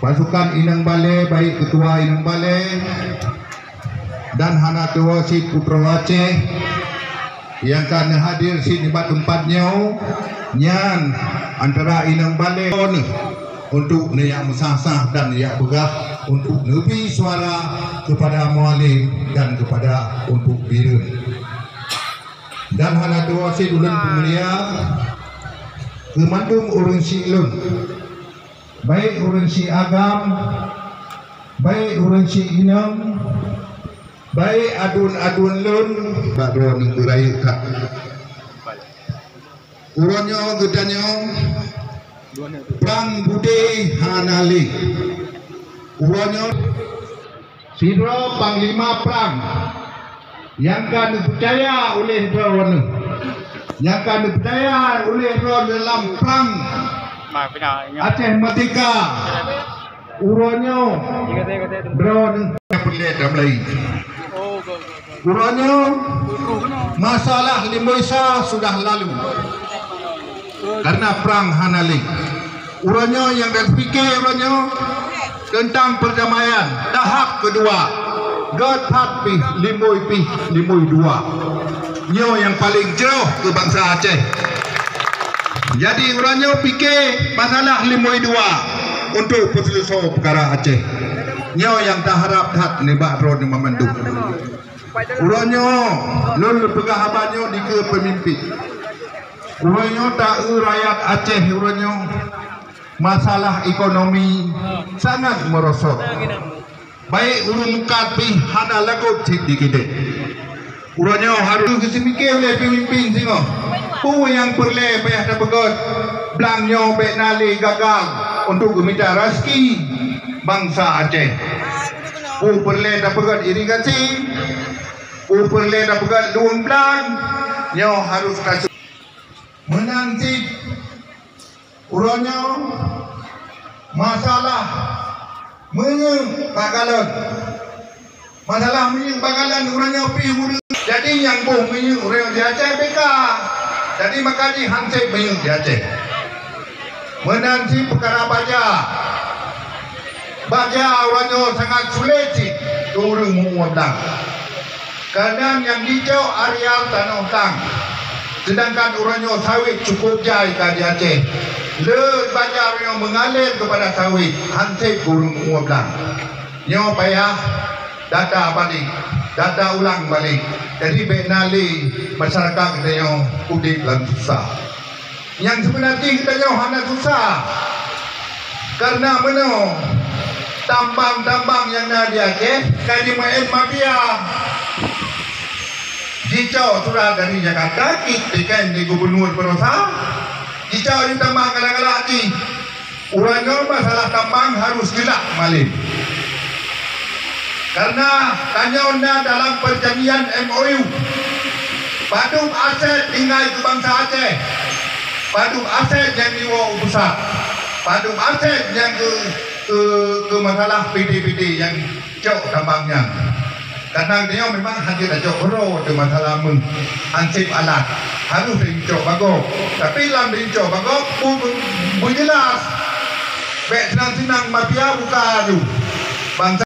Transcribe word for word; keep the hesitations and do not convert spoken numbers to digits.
Pasukan inong balè, baik keutua inong balè dan hana tuwoe cit putroe Aceh nyang ka neuhadir cit nibak teumpat nyoe, nyan antara inong balè untuk neujak meusah-sah dan neujak peugah untuk neubri suara kepada Mualem dan kepada untuk Bireuen. Dan hana tuwoe cit ulôn peumulia keu mandum ureuëng syiek lôn, baik ureuëng syiek agam, baik ureuëng syiek inong, baik aduen-aduen lôn, bak droeneuh beurayeuk that. Uroe nyoe geutanyoe prang budé hana lé. Uroe nyoe sidroe panglima prang nyang ka neupeucaya uleh droeneuh, nyang ka neupeucaya uleh droeneuh lam prang Aceh Merdeka. Uroe nyoe droeneuh peureulée tamlai. Uroe nyoe masalah limong sa sudah lalu. Karena prang hana lé. Uroe nyoe nyang tapiké uroe nyoe teuntang peurdamaian tahap keudua. Göt that pih limong pih limong dua. Nyoe nyang paleng jroh keu bansa Aceh. Jadi uroe nyoe piké masalah limong dua untuk peuseuleusoe peukara Aceh. Nyoe nyang taharab that nibak droeneuh mandum. Uroe nyoe lôn peugah haba nyoe dikeue peumimpén. Uroe nyoe taeu rakyat Aceh uroe nyoe masalah ekonomi sangat meurosot. Baik ureuëng mukat pih hana lagot cit dikeudeh. Uroe nyoe harôh geuseumike uleh peumimpén singoh. Peue nyang peureulée payah tapeugöt, blang nyoe bék na lé gagal untuk geumita raseuki bansa Aceh. Peue peureulée tapeugöt irigasi, peue peureulée tapeugöt luweung blang, nyoe harôh tasu-, meunan cit uroe nyoe masalah minyeuk bak galon. Masalah minyeuk bak galon uroe nyoe pih ureuëng. Jadi nyang boh minyeuk uroe nyoe di Aceh B K. Jadi maka jih han sép minyeuk di Aceh. Meunan cit peukara baja. Baja uroe nyoe sangat sulet cit keu ureuëng meu-ueh blang. Kadang nyang jicok areal tanoh tang, seudangkan uroe nyoe sawét cukup jai ka di Aceh. Le baja uroe nyoe meungalir keupada sawét, han sép keu ureuëng meu-ueh blang. Nyoe payah data balik, data ulang balik. Jadi bék na lé masyarakat geutanyoe udeb lam susah. Nyang seubeuna jih geutanyoe hana susah. Kareuna meunoe, tambang-tambang nyang na di Aceh ka jimeu'en mafia. Jicok surat dari Jakarta, kit teuken di gubunur baroesa, jicok di tambang galak-galak jih. Uroe nyoe masalah tambang harôh jeulaih malem. Kareuna tanyoe na dalam peurjanjian M O U. Padub aset tinggai keu bansa Aceh. Padub aset nyang jiwoe u pusat. Padub aset nyang keu, keu, keu masalah P T P T nyang cok tambang nyan. Kadang tanyoe memang hana tacok uroe teuh masalah meuh, han sép alat. Harôh tacok bagoe. Tapi lam tacok bagoe, bu-, bu-, beujeulaih. Bék seunang-seunang mafia buka aju. Bansa